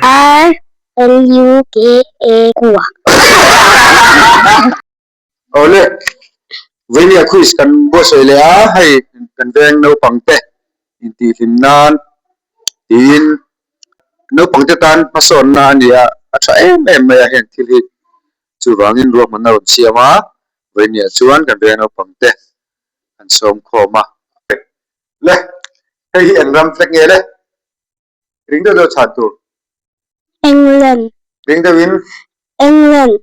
R L U K A kua. Awle, Vainia quiz kan buatsaih leh a, hei kan veng naupang te intihhlim nan tiin naupang te tan hmasawnna a ni a, a tha em em mai a heng thil hi. Chuvangin ruahmanna rawn siam a, Vainia chuan kan veng naupang te an sawm khawm a. Le, hei hi eng ram flag nge le? Ring deuh deuh chhan tur. England. Ring deuh in. England.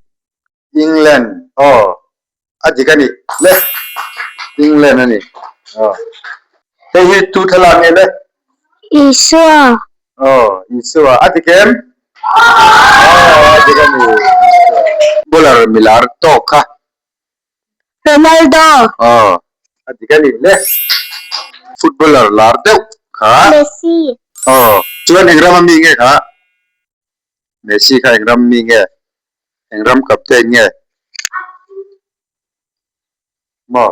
England aw a dik a ni le. England a ni aw. Hei hi tu thlalak nge le? Isua. Aw Isua a dik em? Aw a dik a ni. Bowler milar tawk kha. Ronaldo. Aw, a dik a ni le. Footballer lar deuh kha. Messi. Aw, chuan eng ram a mi nge kha? Messi kha eng ram mi nge? Eng ram captain nge? Maw?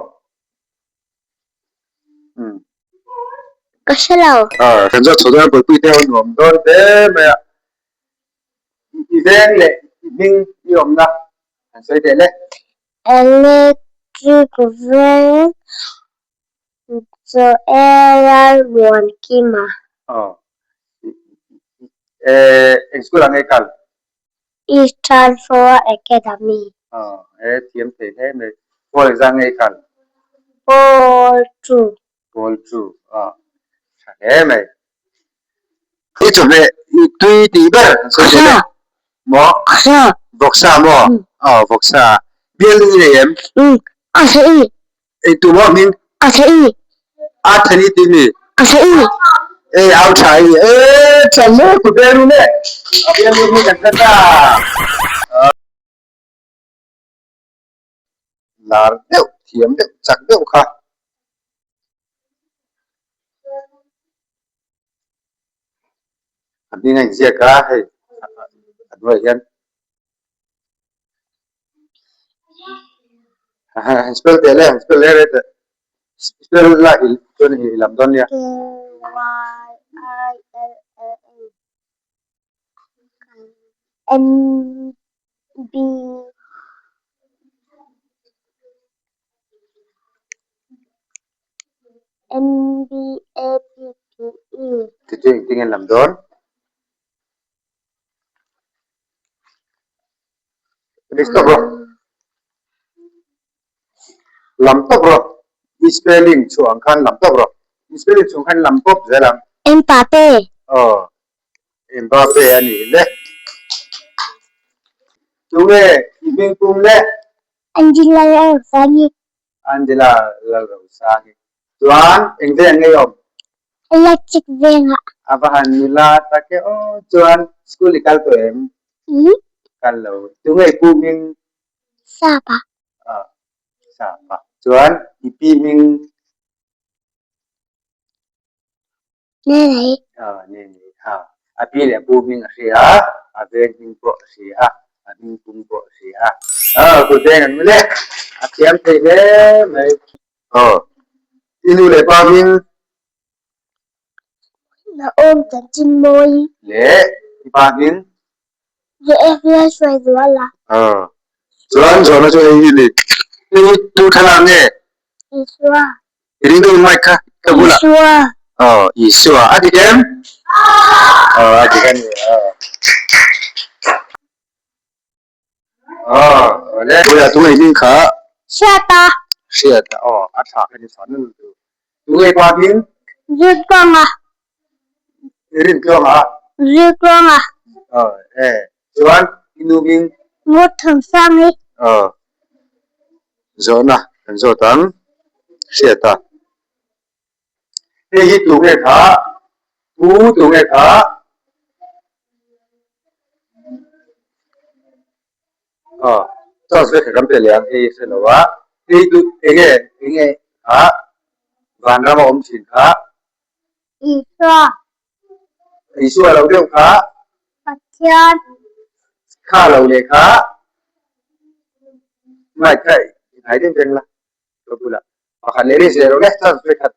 Umm. Ka hre lo. Aw, kan zawt chho dawn a, buaipui te ho nuam dawn hle mai a. I veng leh i hming i awmna an sawi teh le. Electric veng Joel-a Muankima. Aw. Eng school ah nge i kal? Eastern Foa Academy. Aw, e thiam thei hle mai. Pawl engzah nge i kal? Pawl two. Pawl two. Aw, tha hle mai. I chawhmeh i tui tih ber an sawi teh le. Maw? Vawksa maw? Aw vawksa. Bial i nei em? A thei. Ei tu maw hming? A thei. A thei tih mi? A thei. Ei au tha i e tha hle ku bial u le. A bial u hi kan hre ta. Lar deuh, thiam deuh, chak deuh kha. A hming a inziak a, hei a hnuaiah hian han spell teh le, han spell leh reh teh. Spell la i chuan i lam dawn nia. K Y I L L A N B M B A P P E. Chu chu engtin nge lam dawn? List tawp rawh. Lam tawp rawh. I spelling chhuah ang khan lam tawp rawh. I spelling chhuah ang khan lam pawp zel ang. Mbappe. Aw. Mbappe a nih le. Tunge i hming pum le? Angela Lalrosangi. Angela Lalrosangi. Chuan eng veng nge i awm? Electric vengah. A va han nula tak e aw. Chuan school i kal tawh em? Ih. Kal lo. Tunge i pu hming? Sapa. Ah, Sapa. Chuan i pi hming? Nenei. Ah, Nenei. Ah, a pi leh a pu hming a hria a, a veng hming pawh a hria a, a hming pum pawh a hria a. Ah, kut veng an mawle. A thiam thei hle mai. Aw, i nu leh pa hming? Naom Chanchinmawi. Leh i pa hming? JF Lalhruaizuala. Aw, chuan zawhna chu hei hi ni. Hei hi tu thlalak nge? Isua. I ring deuh mic kha ka bulah. Isua. Aw, Isua. A dik em? Aw, a dik a ni. Aw. Aw, awle. Bawiah tunge hming kha? Hriata. Hriata, aw, a thlah kha ni chhuah nul tu. Tunge pa hming? Zirtluanga. Rintluanga. Zirtluanga. Aw, e. Chuan, i nu hming? Ngawthansangi. Aw. Zawhna kan zawt ang. Hriata. Hei hi tunge kha? Pu tunge kha? Aw, chance vek kan pe leh ang hei hre lo a. Hei tu enge enge kha vanram a awm thin kha? Isua. Isua lo deuh kha? Pathian. Kha lo leh kha? Mai kha inhai deuh reng la ka bulah. Pakhat leh ri zero leh chance vek khat.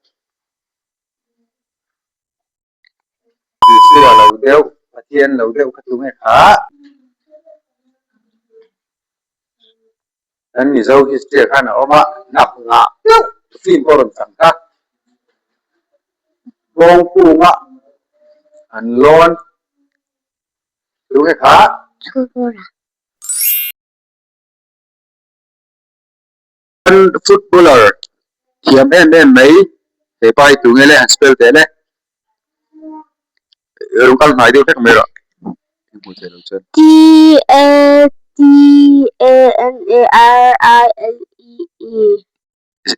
Isua lo deuh. Pathian lo deuh kha tunge kha? Kan Mizo history ah khan a awm a, hnap ngah deuh film pawh a rawn chang kha. Bawngkunga an lawn tunge kha? Chhungkura. Kan footballer thiam em em mai he pa hi tunge le han spell teh le rawn kal hnai deuh hlek mai rawh hmuh theih loh chuan T A T A N A R I L E E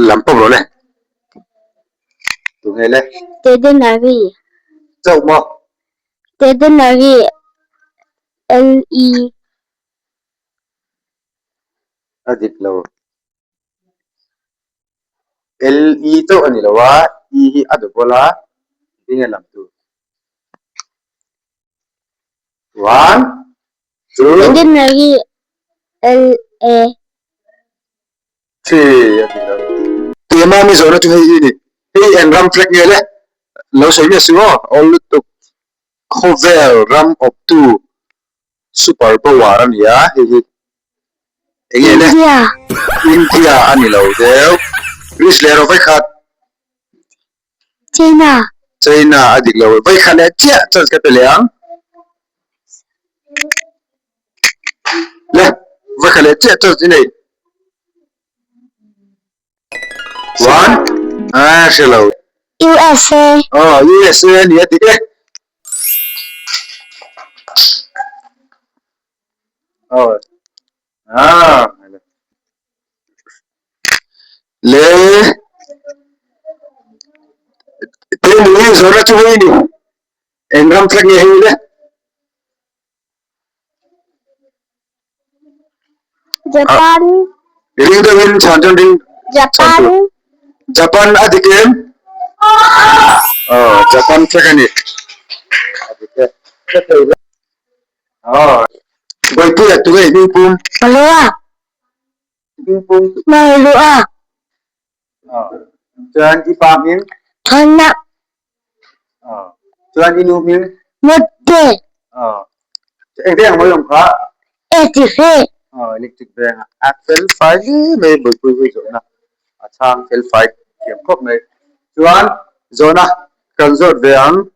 lam pawp rawh le tunge le Tedenari chauh maw Tedenari L E A dik lo. L E chauh a ni lo a, E hi a double a, ding a lam tur. One, two. Ordinary L A. Three a dik lo. Tlema mi zawhna chu hei hi a ni. Hei eng ram flag nge le? Lo sawi miah suh aw, awl lutuk. Khawvel ram awptu Super power a ni a, hei hi eng nge le? India. India a ni lo deuh. Greece leh erawh vawikhat. China. China a dik lo. Vawikhat leh chiah chance ka pe leh ang. Le, vawikhat leh chiah chance i nei. One, ah hre lo. USA. Oh, USA a ni a dik e. Oh, ah, le te ni zona chu hei ni. Eng ram flag nge hei le? Japan. Ring deuhin chhan chuan ring. Japan. Japan a dik em? Oh, Japan flag a ni. A dik e. Ka thei le. Oh. Bawipuia tu nge hming pum? Malua. Hming pum. Malua. Oh. Chuan i pa hming? Thana. Oh. Chuan i nu hming? Mute. Oh. Eng veng mawi awm kha? Electric veng. Oh, electric veng a fel fai hle mai Bawihpui hui zawhna a chhang fel fai thiam khawp mai. Chuan zawhna kan zawt ve ang.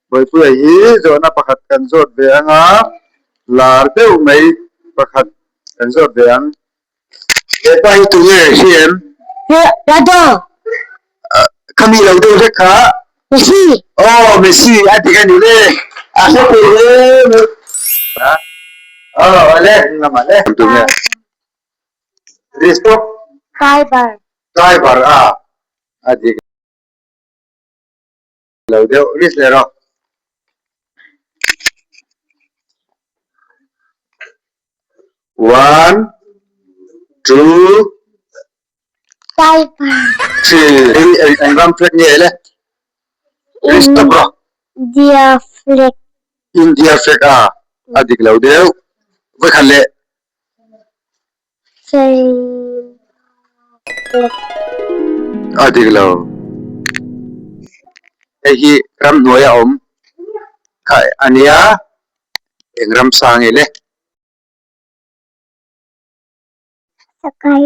Bawihpuia hi zawhna pakhat kan zawt ve ang a, lar deuh mai pakhat kan zawt ve ang. Hepa hi tunge hri em? Rado. Khami lo deuh hlek kha. Messi. Oh, Messi a dik a ni le. A hre thei hle mai. Oh, ale, lamah le. Tunge? Risto? Driver. Driver a. A dik lo deuh risk leh rawh. One, two, three. Hei eng ram flag nge le? Risk tawp rawh. India flag. India flag a a dik lo deuh. Vawikhat leh. A dik lo. Hei hi ramhnuai a awm kha a nia, eng ramsa nge le? Sakai.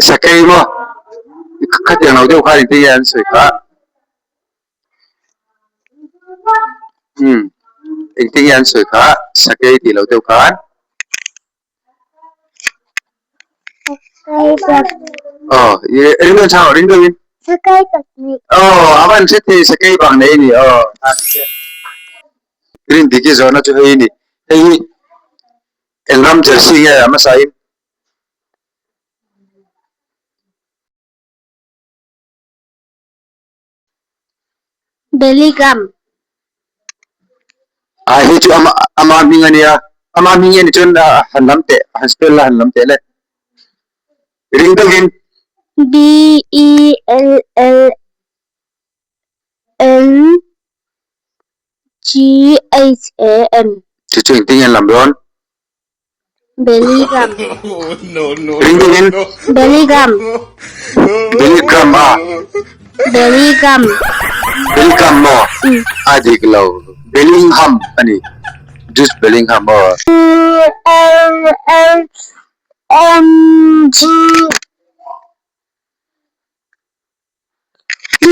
Sakei maw? Khatiang lo deuh khan engtin nge an sawi kha? Umm engtin nge an sawi kha sakei tih loh deuh khan aw ring deuh chau ring deuhin aw a van hre thei sakei bang nei a ni aw green dik hi zawhna chu hei a ni hei hi eng ram jersey nge a hmasa in. Bellingham. A hei chu ama ama hming a nia ama hming hi a ni chuan han lam teh han spell la han lam teh le ring deuhin. B E L L N G H A M. Chu chu engtin nge an lam dawn? Bellingham. Ring deuhin. Bellingham. Bellingham a. Bellingham. Bellingham maw? A dik lo. Bellingham a ni. Jude Bellingham aw. U L L M G B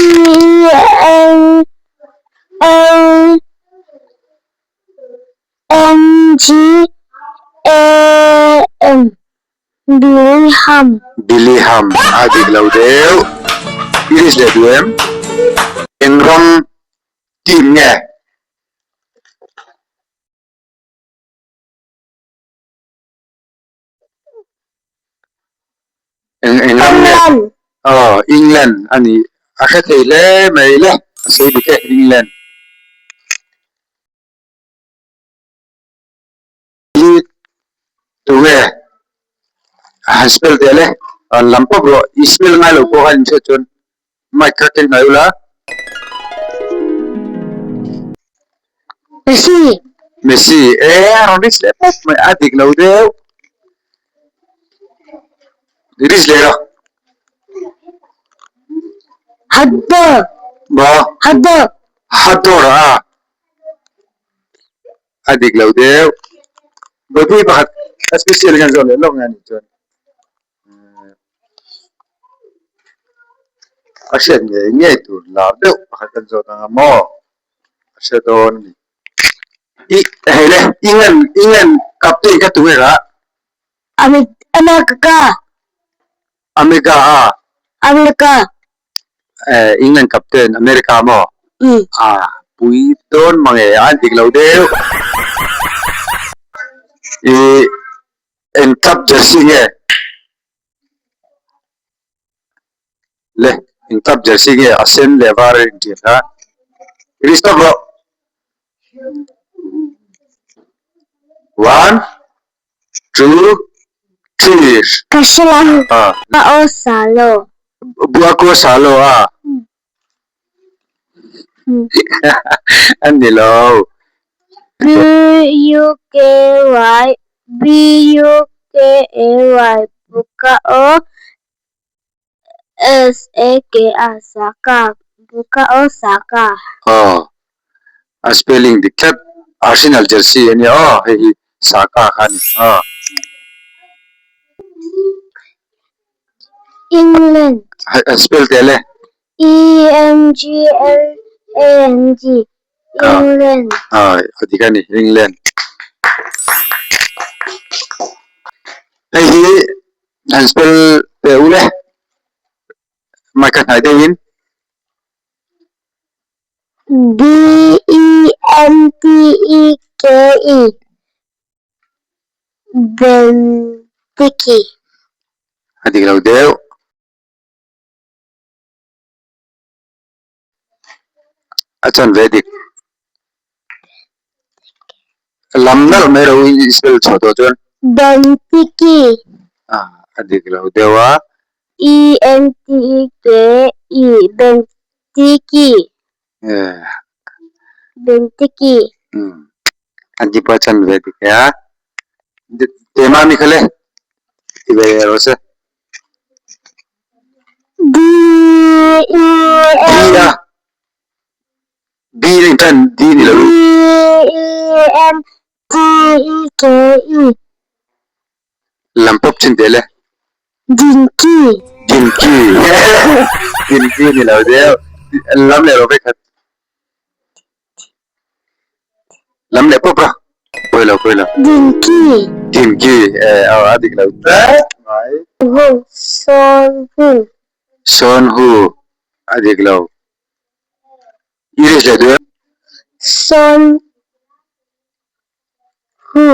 L L N G A M Bilham. Biliham a dik lo deuh. I ris leh duh em? Eng ram team nge? Eng eng ram nge? England. Aw, England a ni. A hre thei hle mai le. A sawi dik e, England. Hi tunge a han spell teh le a lam pawp rawh i spell ngai lo pawh khan inhriat chuan mic kha keng hnai ula. Messi. Messi e a rawn reach leh pawp mai a dik lo deuh i reach leh rawh. Hador. Maw? Hador. Hador a. A dik lo deuh. Bawihpui pakhat a special hian zawh leh lawk nge anih chuan a hriat ngei ngei tur lar deuh pakhat kan zawt ang a maw a hre dawn a ni. I hei le England England captain kha tunge kha? America. America a. America. Eh England captain America maw? Umm. Ah pui dawn mang e a dik lo deuh. I eng club jersey nge? Le eng club jersey nge a sen leh var a intiat kha? I stop rawh. One, two, three. Ka hre lo. Ah. Buako Salo. Buako Salo a. An ni lo. B U K Y B U K A Y Buka O S A K A Saka Buka O Saka. Aw a spelling dik tlat Arsenal jersey a nia aw hei hi Saka kha a ni aw. England. A spell teh le. E N G L A N D England. Aw a dik a ni England. Hei hi Han spell teh u le mic a hnai deuhin. B E N T E K E Benteke. A dik lo deuh. A chan ve dik. Lam nalh mai lo i spell chhuah tawh chuan. Benteke. Ah a dik lo deuh a. E N T E K E Benteke. Eh. Benteke. Um an ti pawh a chan ve dik e a. Tema mi kha le ti ve rawh se. D E D N a B na in tan D ni lo D E N T E K E lam pawp chin teh le Dinky Dinky Dinky ni lo deuh lam leh rawh vek khat Lam leh pawp a, pawi lo pawi lo. Dinki. Dinki eh aw a dik lo tlat mai. Hu Sawn Hu. Sawn Hu a dik lo. I ri hle duh em? Sawn Hu.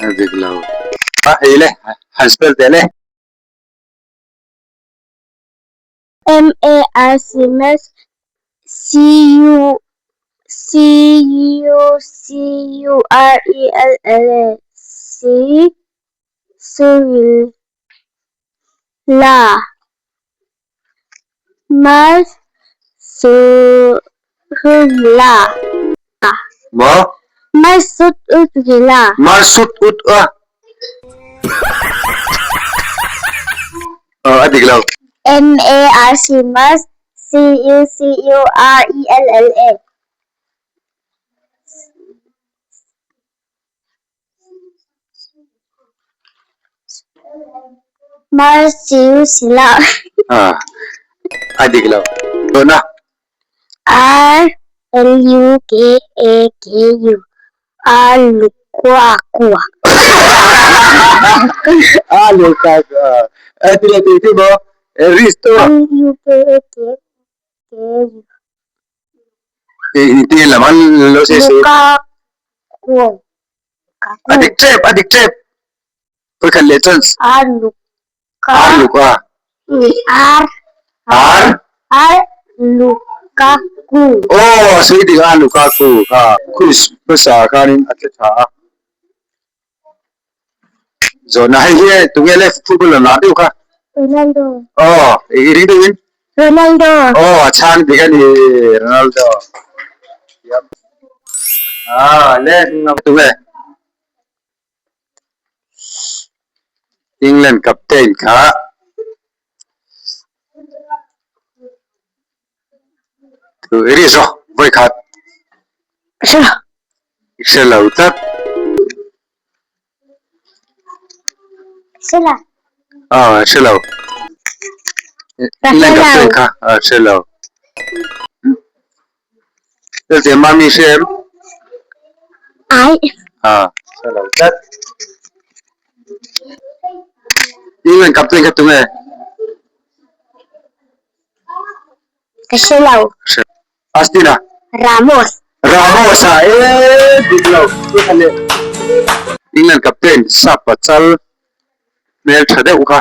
A dik lo. A hei le, han spell teh le. M A R C M C U C U C U R E L L A C Surilla Mas Surilla Maw? Masut Utgila Masut Ut a Aw a dik lo. M A R C Mas C U C U R E L L A. Marciusila. Ah, a dik lo. Tuna. R L U K A K U. R Lukua. A Lukaku. A ti le ti ti mo. Risto. L U K A K K U. Ti lam an lo se se. Lukaku. A dik tep, a dik tep. Poi khat leh chance. R Luka. R Luka. R. R. R Lukaku. Oh, sui dik a Lukaku kha. Quiz hmasa khanin a tle tha a. Zawhna hei hi tunge le football lam lam deuh kha. Ronaldo. Oh, i ring deuh in. Ronaldo. Oh, a chhang dik a ni Ronaldo. Yep. Ah, le tunge. England captain kha thu i ri zawk vawi khat i hre lo tlat ah hre lo England captain kha ah hre lo Mami hre em? Ai. Ah, hre lo tlat. England captain kha tunge? Ka hre lo. Astina. Ramos. Ramos a e dik lo. England captain sap a chal hmel tha deuh kha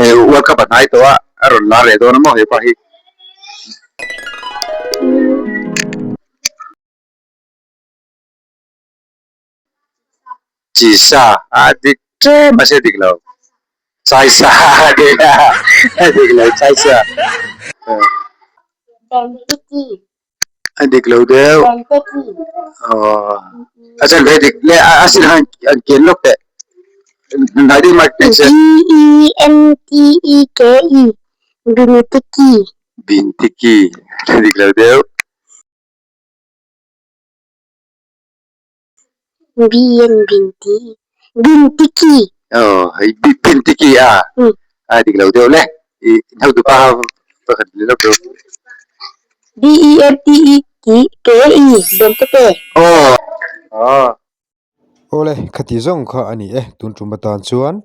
e World Cup a hnai tawh a a rawn lar leh dawn a maw hepa hi. Chi sa a dik tlem mahse dik lo chai sa a dik a dik lo chai sa a dik lo deuh aw a chan ve dik le a sin han an kian lawk teh hnai deuh mai teh se B E N T E K E Bintiki Bintiki a dik lo deuh. Bian Binti Bintiki. Oh, hei Bintiki a. A dik lo deuh le. I hotu pa pakhat le lok deuh. B E N T E K E Benteke. Oh. Oh. Awle, khati zawng kha a ni e, tun tum atan chuan.